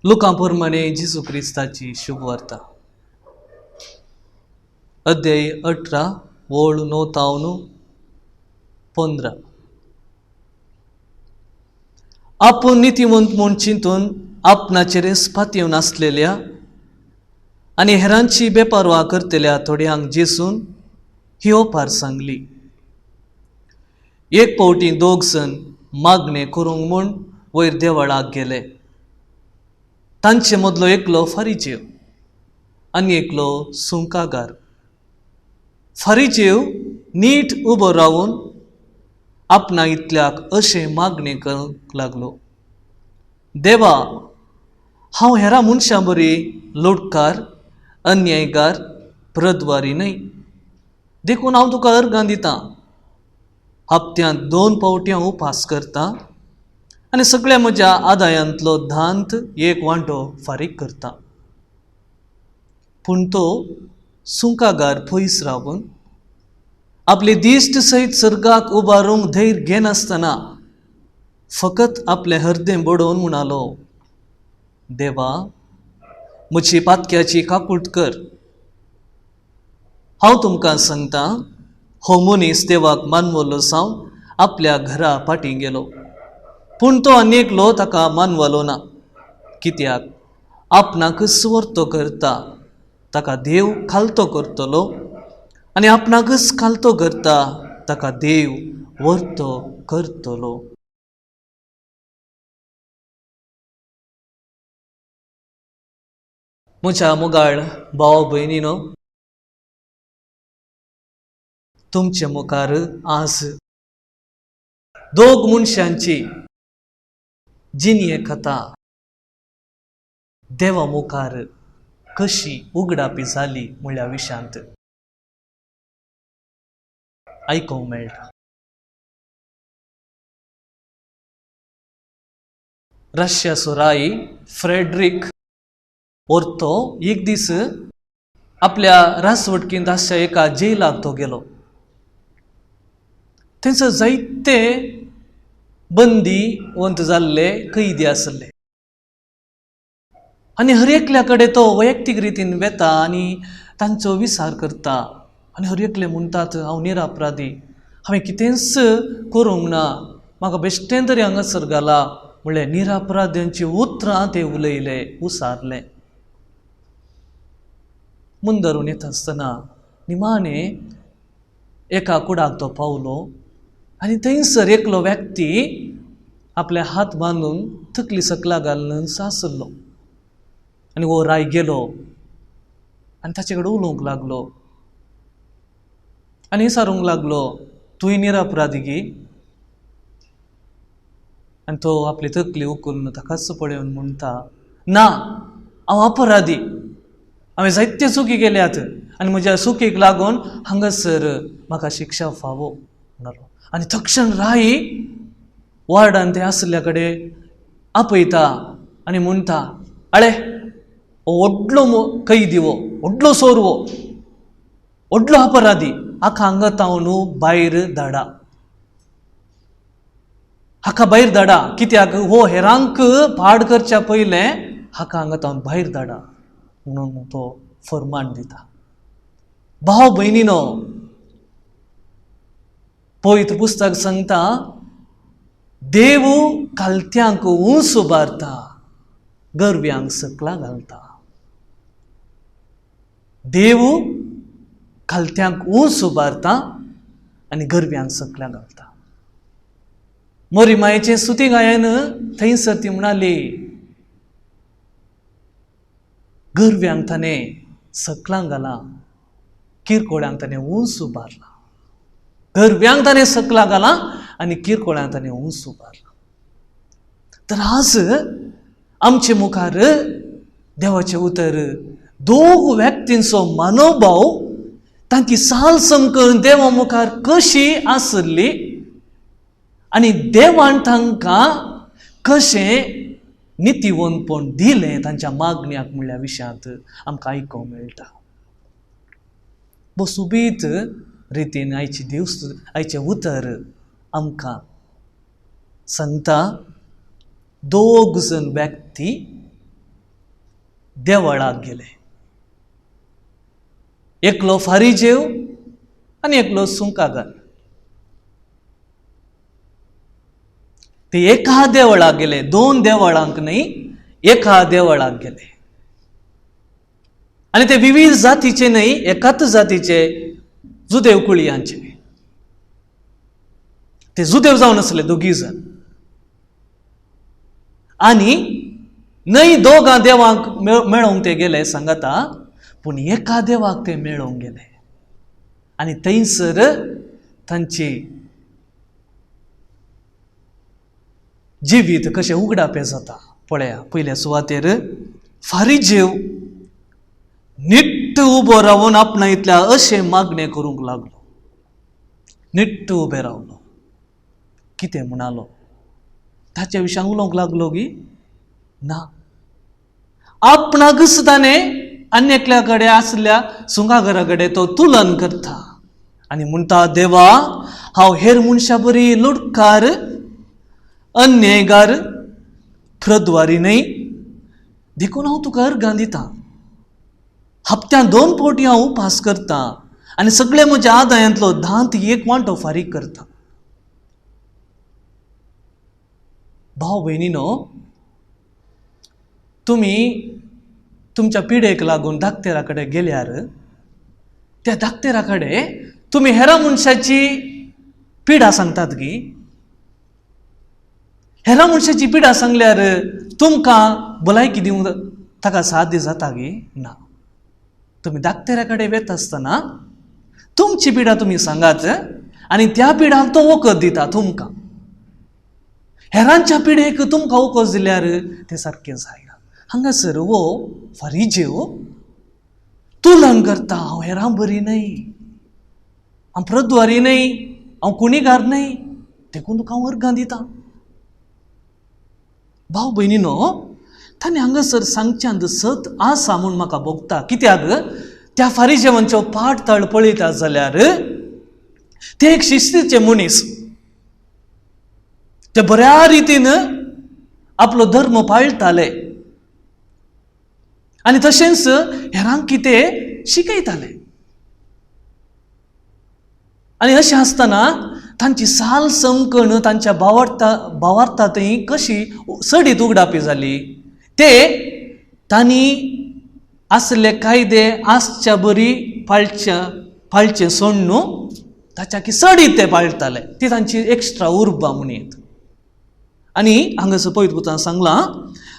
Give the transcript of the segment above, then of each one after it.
लुकां प्रमाणे जेजू क्रिस्ताची शुभवार्ता अध्याय 18 वळ 9 तावन 15. आपूण नितीवंत म्हूण चिंतून आपणाचेरच पातयेवन आसलेल्या आनी हेरांची बेपारवा करतल्या थोड्यांक जेसून ही ओपार सांगली. एक फावटी दोग जण मागणें करूंक म्हूण वयर देवळाक गेले. तांचे मदलो एकलो फारिजेव आनी एकलो सुंकागार. फारिजेव नीट उबो रावन आपणा इतल्याक अशें मागणें करूंक लागलो, देवा, हांव हेरां मनशां बरी लोटकार, अन्यायगार, प्रद्वारी न्हय, देखून हांव तुका अर्गां दितां. हप्त्यांत 2 फावटी हांव उपास करतां आनी सगळ्या म्हज्या आदायांतलो धांत 1 वांटो फारीक करता. पूण तो सुंकागार पयस रावन आपली दिश्ट सयत सर्गाक उबारूंक धैर्य घेनासतना फकत आपलें हर्दें बडोवन म्हणालो, देवा, म्हजी पातक्याची काकूट कर. हांव तुमकां सांगता, हो मनीस देवाक मानवलो जावन आपल्या घरा फाटीं गेलो, पूण तो आनी एकलो ताका मानवलो ना. कित्याक आपणाकच वर्तो करता ताका देव खालतो करतलो आनी आपणाकच खालतो करता ताका देव वर्तो करतलो. म्हज्या मोगाळ भाव भयणीनो, तुमचे मुखार आज दोग मनशांची जिणये कथा देवा मुखार कशी उगडापी जाली म्हळ्या विशयांत आयकूंक मेळटा. रशियाचो राय फ्रेडरीक ओर्तो एक दीस आपल्या राजवटकींत आसच्या एका जेलाक तो गेलो. थंयसर जायते बंदी वंत जाल्ले कैदी आसले आनी हर एकल्या कडेन तो वैयक्तीक रितीन वेता आनी तांचो विचार करता आनी हर एकले म्हणटात, हांव निरापराधी, हांवें कितेंच करूंक ना, म्हाका बेश्टें तरी हांगासर घाला म्हणलें. निरापराध्यांची उतरां ते उलयले, उसारले. मुंदरून येता आसतना निमाणें एका कुडाक तो पावलो आनी थंयसर एकलो व्यक्ती आपले हात बांदून तकली सकला घालून आसलो आनी हो राय गेलो आनी ताचे कडेन उलोवंक लागलो आनी विचारूंक लागलो, तूंय निरापराधी गी? आनी तो आपली तकली उखलून ताकाच पळोवन म्हणटा, ना, हांव अपराधी, हांवें जायते चुकी केल्यात आनी म्हज्या चुकीक लागून हांगासर म्हाका शिक्षा फावो म्हणलो. आनी तक्षण राय वार्डान ते आसल्या कडेन आपयता आनी म्हणटा, आळे, हो व्हडलो कैदी, हो व्हडलो चोर, हो व्हडलो अपराधी, हाका हांगा तावन भायर धाडा, हाका भायर धाडा, कित्याक हो हेरांक पाड करच्या पयलें हाका हांगा तावन भायर धाडा म्हणून तो फरमान दिता. भाव भयणीनो, पवित्र पुस्तक सांगता, देव कालत्यांक ऊंच उबारता, गर्व्यांक सकला घालता. देव कालत्यांक ऊंच उबारता आनी गर्व्यांक सकला घालता. मोरी मायेचें स्तुती गायन थंयसर ती म्हणाली, गर्व्यांक ताणें सकलां घालां, किरकोळ्यांक ताणें ऊंच उबारला. गर्व्यांक ताणें सकलां घालां आनी किरकोळ्यांक ताणें ऊंच उबारला. तर आज आमचे मुखार देवाचें उतर दोग व्यक्तींचो मनोभाव, तांची साल समकण देवा मुखार कशी आसली आनी देवान तांकां कशें नितीवंतपण दिलें तांच्या मागण्याक म्हणल्या विशयांत आमकां आयकूंक मेळटा. सोबीत रितीन आयची दिवस आयचें उतर आमकां सांगता, दोग जण व्यक्ती देवळाक गेले. एकलो फारिजेव आनी एकलो सुंकागार. ते एका देवळाक गेले, दोन देवळांक न्हय, एका देवळाक गेले. आनी ते विविध जातीचे न्हय, एकाच जातीचे जुदेव कुळयांचे. ते जुदेव जावन आसले दोगी जाण. आनी न्हय दोगां देवांक मेळोवंक ते गेले सांगता, पूण एका देवाक ते मेळोवंक गेले. आनी थंयसर तांची जिवीत कशें उगडापें जाता पळया. पयल्या सुवातेर फारिजेव निट्ट उबो रावन आपणा इतल्या अशें मागणें करूंक लागलो. निट्ट उबे रावलो, कितें म्हणालो ताच्या विशयान उलोवंक लागलो गी ना. आपणाकच ताणें आनी एकल्या कडेन आसल्या सुंगाघरा कडेन तो तुलन करता आनी म्हणटा, देवा हांव हेर मनशां बरी लुटकार, अन्यायगार, प्रद्वारी न्हय, देखून हांव तुका अर्गां दितां. हप्त्यान 2 फावटी हांव उपास करता आनी सगळे म्हज्या आदायांतलो 10 1 वांटो फारीक करता. भाव भयणीनो, तुमी तुमच्या पिडेक लागून दाक्तेरा कडेन गेल्यार त्या दाक्तेरा कडेन तुमी हेरा मनशाची पिडा सांगतात गी? हेरा मनशाची पिडा सांगल्यार तुमकां भलायकी दिवंक ताका साध्य जाता गी? ना. तुमी दाक्तेरा कडेन वेता आसतना तुमची पिडा तुमी सांगात आनी त्या पिडाक तो वखद दिता तुमकां. हेरांच्या पिडेक तुमकां वखद दिल्यार तें सारकें जायना. हांगासर हो फारिजेव तुलन करता, हांव हेरां बरी न्हय, हांव प्रद्वारी न्हय, हांव कुणीगार न्हय, देखून तुका हांव अर्गां दितां. भाव भयणीनो, ताणें हांगासर सांगच्यांत सत आसा म्हूण म्हाका भोगता. कित्याक त्या फारिजेवांचो पाट तळ पळयता जाल्यार ते एक शिस्तीचे मनीस, ते बऱ्या रितीन आपलो धर्म पाळटाले आनी तशेंच हेरांक कितें शिकयताले. आनी अशें आसतना तांची साल समकण तांच्या भावार्था थंय कशी चडीत उगडापी जाली. ते तांणी आसले कायदे आसच्या बरी पाळचे सोडून ताच्या की चडीत ते पाळटाले. ती तांची एक्स्ट्रा उर्बा म्हणयत. आनी हांगासर पवित्र पुतान सांगलां,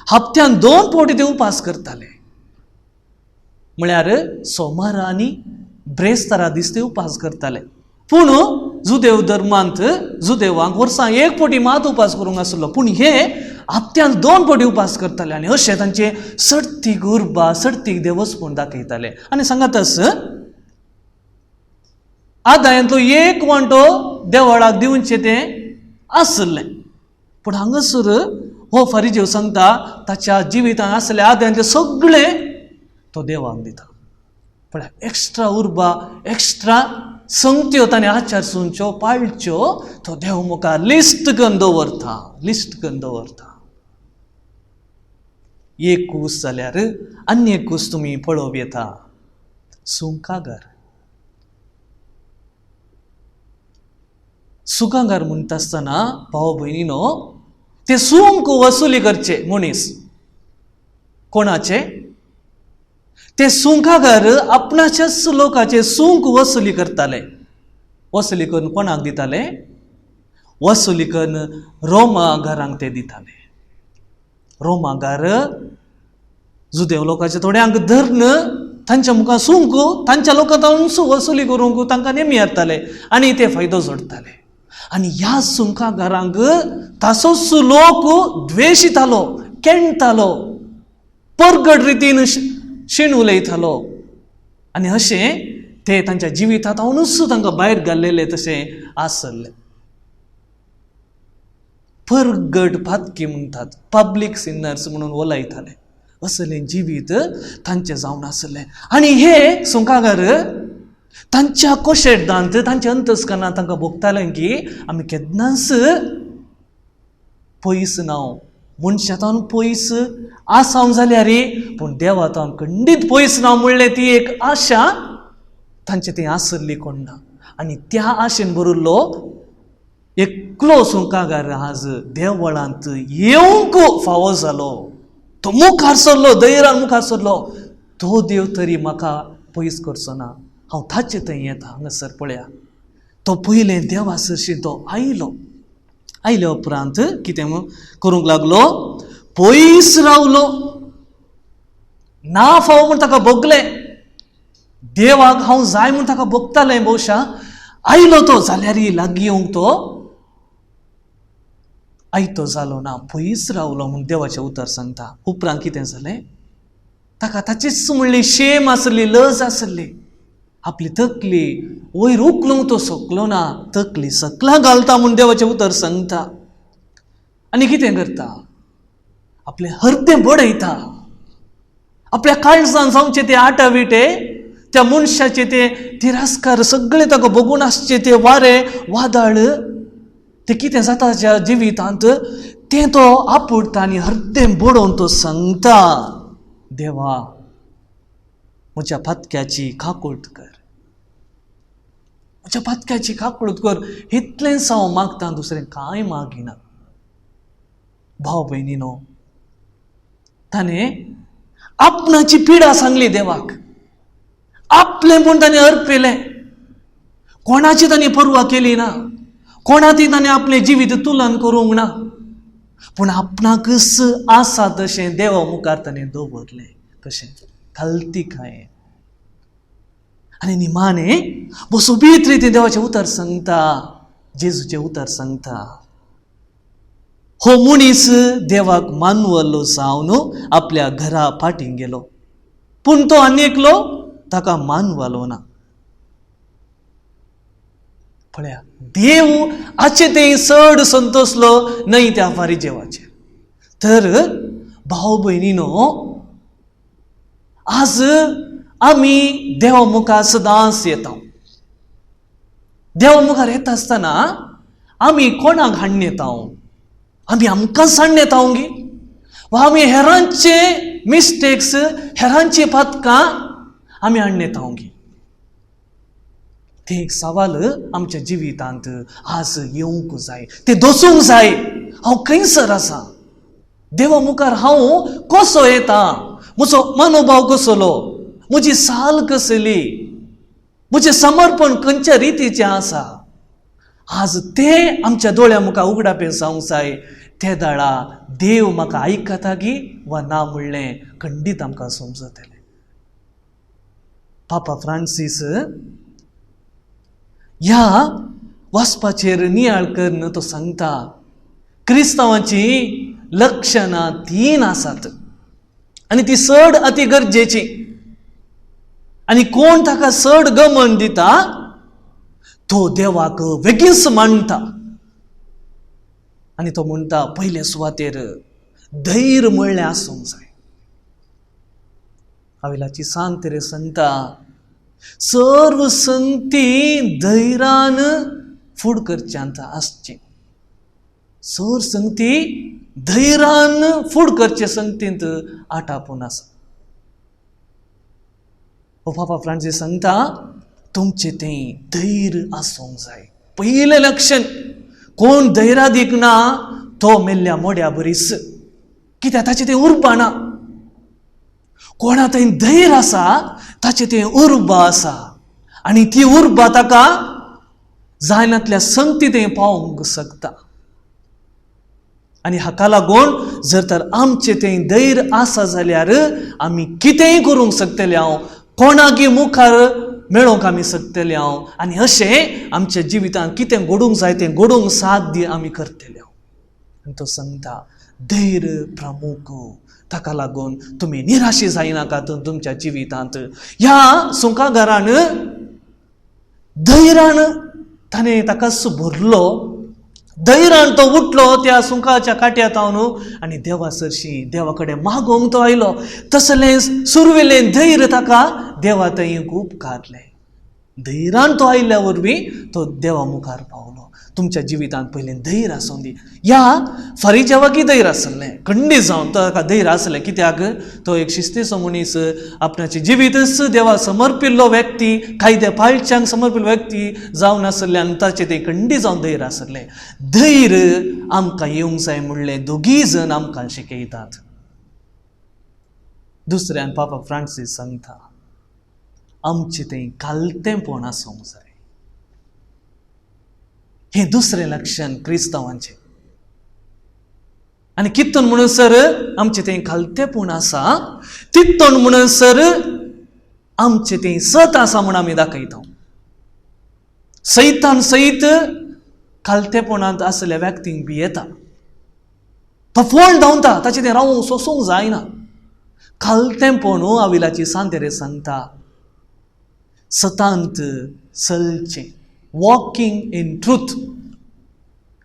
हप्त्यान 2 फावटी ते उपास करताले, म्हळ्यार सोमारा आनी ब्रेस्तारा दीस ते उपास करताले. पूण जुदेव धर्मांत जुदेवांक वर्सां 1 फावटी मात उपास करूंक आसलो, पूण हे हप्त्यान 2 फावटी उपास करताले. आनी अशें तांचे सडतीक उर्बा, सडतीक देवस्पण दाखयताले. आनी सांगातच आदायांतलो 1 वांटो देवळाक दिवचें तें आसलें. पूण हांगासर हो फारिजेव सांगता ताच्या जिवितांत आसले आदायांतले सगळे तो देवाक दिता. पळय, एक्स्ट्रा उर्बा, एक्स्ट्रा संगत्यो ताणें आचार सुनच्यो पाळच्यो तो देव मुखार लिस्ट करून दवरता, लिस्ट करून दवरता. एक कूस जाल्यार आनी एक कूस तुमी पळोवप येता, सुंकागार. सुकांगार म्हणटा आसतना भाव भयणीनो, ते सुंक वसुली करचे मनीस कोणाचे? ते सुंकागार आपणाच्याच लोकाचे सुंक वसुली करताले. वसुली करून कोणाक दिताले? वसुली करून रोमागारांक ते दिताले. रोमागार जुदेव लोकांचे थोड्यांक धरून तांच्या मुखार सुंक तांच्या लोकांत वसुली करूंक तांकां नेमी हाडटाले आनी ते फायदो जोडटाले. आनी ह्या सुंकागारांक तासोच लोक द्वेशितालो, केणटालो, परगट रितीन शीण उलयतालो. आनी अशें ते तांच्या जिवितांत हांवूच तांकां भायर घाल्लेले तशें आसलें. परगट पातकी म्हणटात, पब्लीक सिनर्स म्हणून उलयताले. असलें जिवीत तांचें जावन आसलें. आनी हे सुंकागार तांच्या कोशेदांत, तांच्या अंतस्करणांत तांकां भोगतालें की आमी केन्नाच पयस ना, मनशा तावन पयस आसाव जाल्यार पूण देवा तावन खंडीत पयस ना म्हणलें ती एक आशा तांचे ती आसली कोण ना. आनी त्या आशेन भरिल्लो एकलो सुंकागार आज देवळांत येवंक फावो जालो. तो मुखार सरलो, धैर्यान मुखार सरलो, तो देव तरी म्हाका पयस करचो ना, हांव ताचे थंय येता. हांगासर पळया, तो पयलें देवा सरशी तो आयलो. आयल्या उपरांत कितें करूंक लागलो, पयस रावलो, ना फावो म्हूण ताका भोगलें, देवाक हांव जाय म्हूण ताका भोगतालें भोवशा. आयलो तो जाल्यार लागीं येवंक तो आयतो जालो ना, पयस रावलो म्हूण देवाचें उतर सांगता. उपरांत कितें जालें, ताका ताचीच म्हणली शेम आसली, लज आसली, आपली तकली वयर उखलूंक तो शकलो ना, तकली सकला घालता म्हूण देवाचें उतर सांगता. आनी कितें करता, आपलें हरदें बडयता, आपल्या काळजान जावचे ते आटाविटे, त्या मनशाचे ते तिरस्कार सगळे ताका भोगून आसचे ते वारे वादळ, ते कितें जाता ताच्या जिवितांत तें तो आपुडटा आनी हरदें बडोवन तो सांगता, देवा म्हज्या पातक्याची काकूळट कर, म्हज्या पातक्याची काकूळट कर, इतलेंच हांव मागता, दुसरें कांय मागिना. भाव भयणीनो, ताणें आपणाची पिडा सांगली देवाक, आपलें म्हूण ताणें अर्पिलें, कोणाची ताणें पर्वा केली ना, कोणाची ताणें आपलें जिवीत तुलन करूंक ना, पूण आपणाकच आसा तशें देवा मुखार ताणें दवरलें, कशें खालती काय. आनी निमाणें सोबीत रितीन देवाचें उतर सांगता, जेजूचें उतर सांगता, हो मनीस देवाक मानवल्लो जावन आपल्या घरा फाटीं गेलो, पूण तो आनी एकलो ताका मानवलो ना. पळया, देव हाचे ते चड संतोसलो न्हय त्या फारिजेवाचेर. तर भाव भयणीनो, आज आमी देवा मुखार सदांच येता. देवा मुखार येता आसतना आमी कोणाक हाडून येता? आमी आमकांच हाडून येता गी, वा आमी हेरांचे मिस्टेक्स, हेरांची पातकां आमी हाडून येता गी? ते एक सवाल आमच्या जिवितांत आज येवंक जाय, ते दसूंक जाय. हांव खंयसर आसा? देवा मुखार हांव कसो येता? म्हजो मनोभाव कसलो? म्हजी साल कसली? म्हजें समर्पण खंयच्या रितीचें आसा? आज ते आमच्या दोळ्या मुखार उगडापें जावंक जाय. ते दाळा देव म्हाका आयकता गी वा ना म्हणलें खंडीत आमकां समजतलें. पापा फ्रांसीस ह्या वाचपाचेर नियाळ करून तो सांगता, क्रिस्तांवाची लक्षणां 3 आसात आनी ती चड अती गरजेची, आनी कोण ताका चड गमन दिता तो देवाक वेगींच मानता. आनी तो म्हणटा, पयले सुवातेर धैर्य म्हणलें आसूंक जाय. आविलाची सांत रे सांगता, सर्व संगती धैर्यान फूड करच्यांत आसची. सर संगती धैर्यान फूड करचे संगतींत आटापून आसा. ओ पापा फ्रांसीस सांगता, तुमचें तें धैर्य आसूंक जाय. पयलें लक्षण, कोण धैर्यादीक ना तो मेल्ल्या मोड्या बरीच, कित्याक ताचें तें उर्बा ना. कोणा थंय धैर्य आसा ताचें तें उर्बा आसा, आनी ती उर्बा ताका जायनातल्या संगती थंय पावोवंक शकता. आनी हाका लागून जर तर आमचें तें धैर्य आसा जाल्यार आमी कितेंय करूंक शकतले हांव, कोणाकी मुखार मेळोवंक आमी शकतले हांव, आनी अशें आमच्या जिवितांत कितें घडूंक जाय तें घडूंक साध्य आमी करतले हांव. आनी तो सांगता, धैर्य प्रमुख. ताका लागून तुमी निराशी जायनाकात तुमच्या जिवितांत. ह्या सुंकागारान धैर्यान ताणें ताकाच भरलो, धैर्यान तो उठलो त्या सुंकाच्या काट्यांत आनी देवा सरशी देवा कडेन मागोवंक तो आयलो. तसलें सुरवेलें धैर्य ताका देवा थंय उपकारलें. धैरान तो आयिल्ल्या वरवीं तो देवा मुखार पावलो. तुमच्या जिवितांत पयलीं धैर्य आसूं दी. ह्या फारीजेवाकय धैर्य आसलें, खंडीत जावन ताका धैर्य आसलें. कित्याक तो एक शिस्तीचो मनीस, आपणाचें जिवीतच देवा समर्पिल्लो व्यक्ती, कायद्या पाळच्यांक समर्पिल्लो व्यक्ती जावन आसल्यान ताचें तें खंडीत जावन धैर्य आसलें. धैर्य आमकां येवंक जाय म्हणलें दोगीय जण आमकां शिकयतात. दुसऱ्यान पापा फ्रांसीस सांगता आमचें तें कालतेंपण आसूंक जाय. हें दुसरें लक्षण क्रिस्तांवांचें. आनी कितून म्हणसर आमचें तें खालतेपण आसा, तितून म्हणसर आमचें तें सत आसा म्हूण आमी दाखयता. सैतान सैत खालतेपणांत आसल्या व्यक्तींक बी येता, तो फोण धांवता, ताचें तें रावूंक सोसूंक जायना. खालतेंपण आविलाची सांतेरे सांगता सतांत चलचें, वॉकिंग इन ट्रूथ.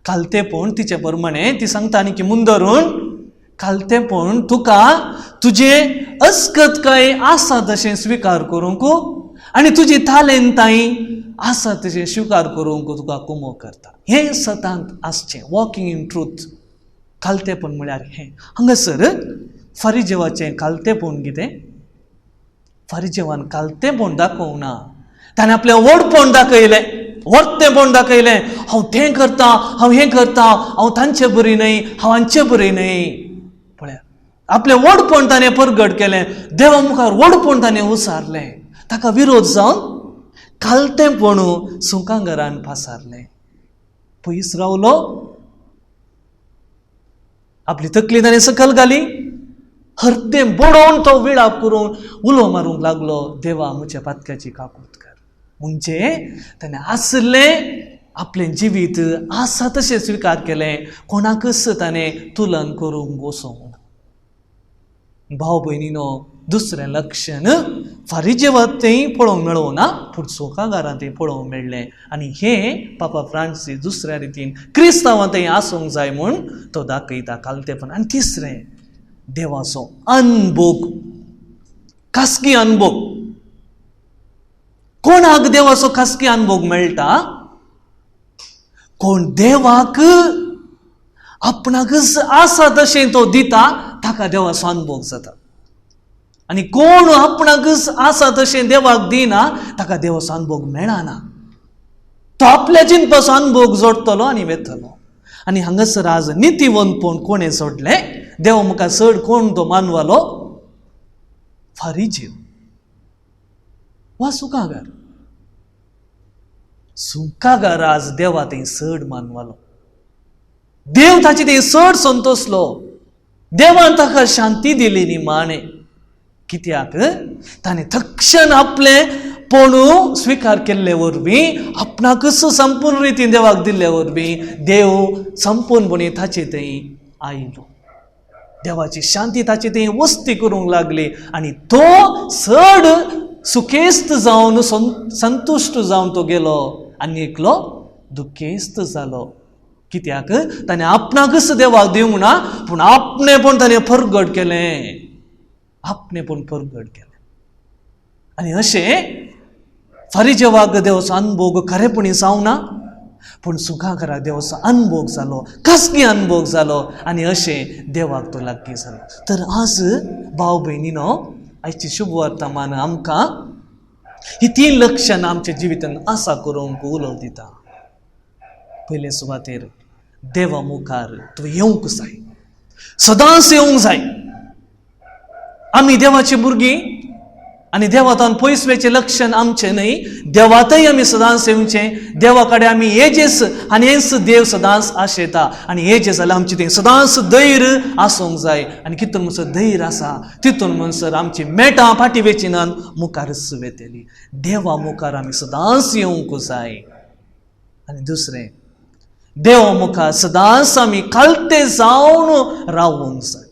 खालतेपण तिचे प्रमाणे ती सांगता आनी की मुंदरून खालतेपण तुका तुजें अस्कत काय आसा तशें स्विकार करूंक आनी तुजी तालेंताय आसा तशें स्विकार करूंक तुका कुमो करता. हें सतांत आसचें, वॉकिंग इन ट्रूथ. खालतेपण म्हळ्यार हें. हांगासर फारीजेवाचें खालतेपण कितें? फारीजेवान खालतेपण दाखोवंक ना, ताणें आपलें व्हडपण दाखयलें, वर्तेपण दाखयलें. हांव तें करता, हांव हें करता, हांव तांचे बरी न्हय, हांव हांचे बरी न्हय. पळया आपलें व्हडपण ताणें परगट केलें, देवा मुखार व्हडपण ताणें उसारलें. ताका विरोध जावन खालतेंपण सुंकांगरान पासारलें. पयस रावलो, आपली तकली ताणें सकल घाली, हरदें बडोवन तो विळाप करून उलो मारूंक लागलो, देवा म्हज्या पातक्याची काकूत कर. म्हणजे ताणें आसलें आपलें जिवीत आसा तशें स्विकार केलें, कोणाकच ताणें तुलन करूंक वचूंक ना. भाव भयणीनो, दुसरें लक्षण फारीजेवात तें पळोवंक मेळोवं ना, पूण सुंकागारांत तें पळोवंक मेळ्ळें. आनी हें पापा फ्रांसीस दुसऱ्या रितीन क्रिस्तांवां तें आसूंक जाय म्हूण तो दाखयता खालतेपण. आनी तिसरें देवाचो अनभोग, खासगी अनभोग. कोणाक देवाचो खासगी अनभोग मेळटा? कोण देवाक आपणाकच आसा तशें तो दिता ताका देवाचो अनभोग जाता. आनी कोण आपणाकच आसा तशें देवाक दिना ताका देवाचो अनभोग मेळना. तो आपल्या जिनपाचो अनभोग जोडटलो आनी वेतलो. आनी हांगासर आज नितीवंतपण कोणें सोडलें? देवा मुखार चड कोण तो मानवालो? फारीजीव वा सुकागार. सुकागार आज देवा थंय चड मानवालो, देव ताचे थंय चड संतोसलो, देवान ताका शांती दिली न्ही माणे. कित्याक ताणें तक्षण आपलें पणू स्विकार केल्ले वरवीं, आपणाकच संपूर्ण रितीन देवाक दिल्ले वरवीं देव संपूर्णपणी ताचे थंय आयलो. देवाची शांती ताची थंय वस्ती करूंक लागली आनी तो चड सुखेस्त जावन संतुश्ट जावन तो गेलो आनी एकलो दुखेस्त जालो. कित्याक ताणें आपणाकच देवाक दिवंक ना, पूण आपणेपण ताणें परगट केलें, आपणेपण परगट केलें. आनी अशें फारीजेवाक देवाचो अनभोग खरेपणी जावना, पूण सुखाकराक देवाचो अनभोग जालो, खासगी अनभोग जालो आनी अशें देवाक तो लागीं जालो. तर आज भाव भयणीनो, आयची शुभ वर्तमान आमकां ही तीन लक्षणां आमच्या जिवितांत आसा करूंक उलोव दिता. पयले सुवातेर देवा मुखार तूं येवंक जाय, सदांच येवंक जाय. आमी देवाची भुरगीं आनी देवातान पयस वेचें लक्षण आमचें न्हय, देवातय आमी सदांच येवचें. देवा कडेन आमी येजेस आनी हेच देव सदांच आशेता आनी येजेस जाल्यार आमचें तें सदांच धैर्य आसूंक जाय. आनी कितून म्हणसर धैर्य आसा तितून म्हणसर आमची मेटां फाटीं वेचिनान मुखारच वेतली. देवा मुखार आमी सदांच येवंक जाय. आनी दुसरें, देवा मुखार सदांच आमी खालते जावन रावूंक जाय.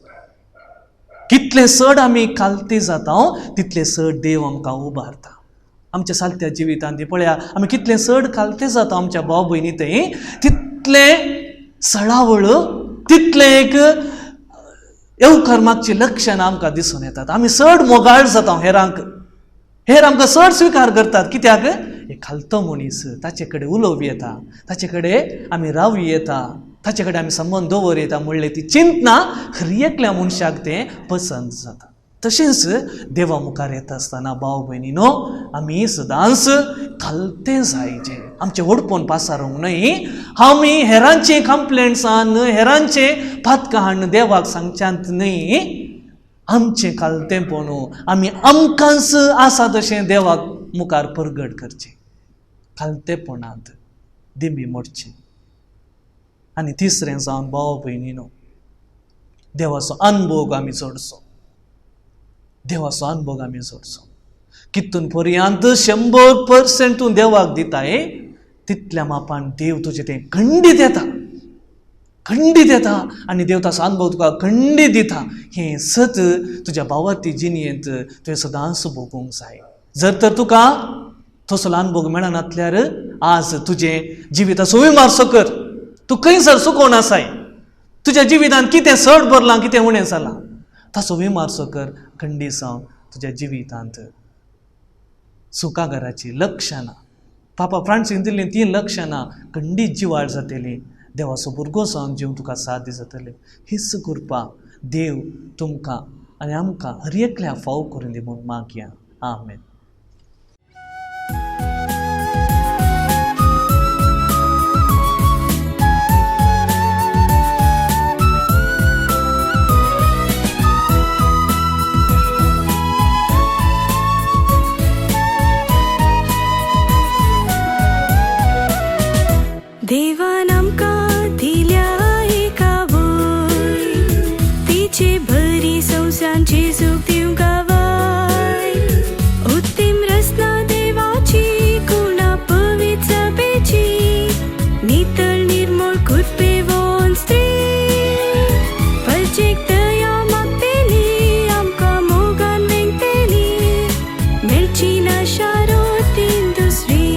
कितले चड आमी खालते जाता तितले चड देव आमकां उबारता. आमच्या सालत्या जिवितांत ती पळया, आमी कितले चड खालते जाता आमच्या भाव भयणी थंय तितले सळावळ, तितलें एक येवकार मागची लक्षणां आमकां दिसून येतात. आमी चड मोगाळ जाता हेरांक, हेर आमकां चड स्विकार करतात. कित्याक? एक खालतो मनीस, ताचे कडेन उलोवप येता, ताचे कडेन आमी रावू येता, ताचे कडेन आमी संबंद दवर येता म्हणलें ती चिंतना हर एकल्या मनशाक तें पसंत जाता. तशेंच देवा मुखार येता आसतना भाव भयणीनो आमी सदांच खालतें जायचें, आमचें व्हडपण पासारूंक न्हय. आमी हेरांचे कंप्लेंट्स हाडून हेरांचे पातकां हाडून देवाक सांगच्यांत न्हय. आमचें खालतेंपण आमी आमकांच आसा तशें देवाक मुखार परगट करचें, खालतेपणांत दिमी मोडचें. आनी तिसरें जावन भाव भयणीनो देवाचो अनभोग आमी जोडचो, देवाचो अनभोग आमी जोडचो. कितून पर्यंत 100% तूं देवाक दिताय तितल्या मापान देव तुजें तें खंडीत येता, खंडीत येता आनी देव ताचो अनुभव तुका खंडीत दिता. हें सत तुज्या भावार्थी जिणेंत तुवें सदांच भोगूंक जाय. जर तर तुका तसलो अनुभव मेळनातल्यार आज तुजें जिविताचो विमार्सो कर, तूं खंयसर चुकोवन आसाय, तुज्या जिवितांत कितें चड भरलां कितें उणें जालां ताचो विमार्सो कर. खंडीत जावन तुज्या जिवितांत सुखाघराची लक्षणां पापा फ्रांसीन दिल्लीं तीं लक्षणां खंडीत जिवाळ जातलीं. देवाचो भुरगो जावन जीव तुका साथ जातलें. हीच कृपा देव तुमकां आनी आमकां हर एकल्या फाव करून दी म्हूण मागया. आमेन. देवान आमकां दिल्या एका वय, तिचे बरी संवसांची सुख दिवंक गावाय. उत्तीम रचना देवाची, गुणा पवित्र सभेची, नितळ निर्मळ कृपेवन स्त्री, परजेक दया मागतेली, आमकां मोगान वेंगतेली, मेळची ना शारोतीन दुसरी.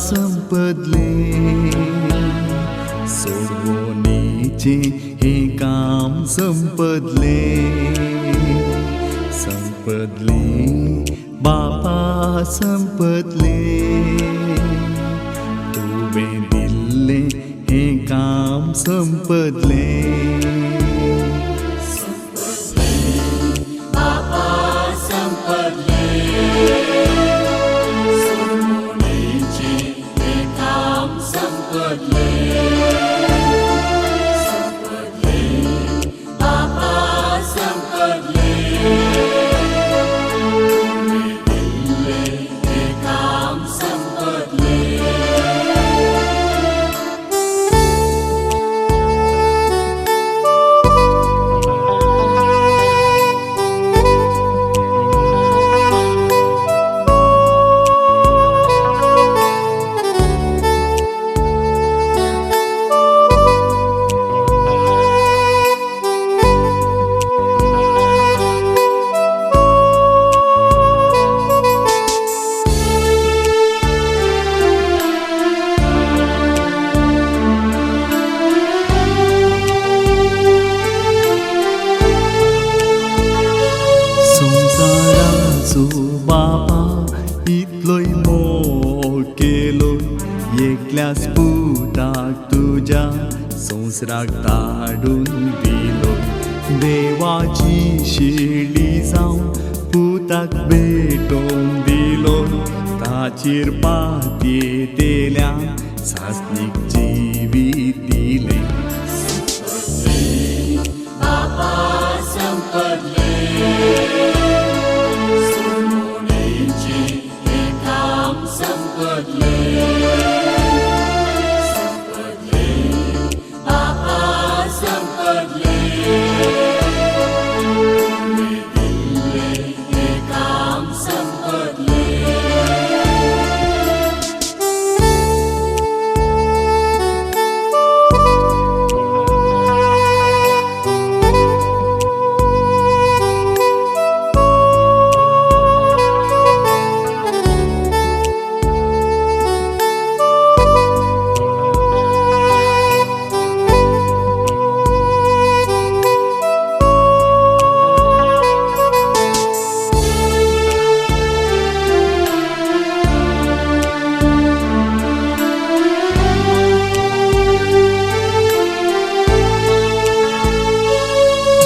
संपदले सोडवणेचें हें काम संपदले, संपदले बापा संपदले, तुवें दिल्लें हें काम संपदले. संपदले. एकल्याच पुताक तुज्या संवसाराक धाडून दिलो. देवाची शिरडी जावन पुताक भेटोवन दिलो. ताचेर पातयेतेल्या सासणीक जिवीत दिलें.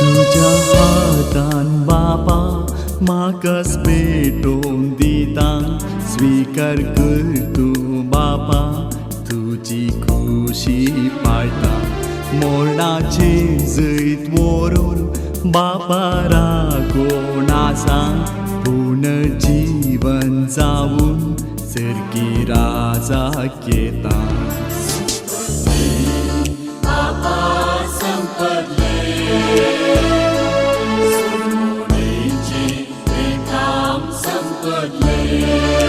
तुज्या हातान बापा म्हाकाच भेटोवन दिता. स्विकार कर तूं बापा, तुजी खुशी पाळटा. मोरणाचेर जैत व्हरून बापा राखून आसा. पुनर्जीवन जावन सर्गी राजाक येता. संपदले.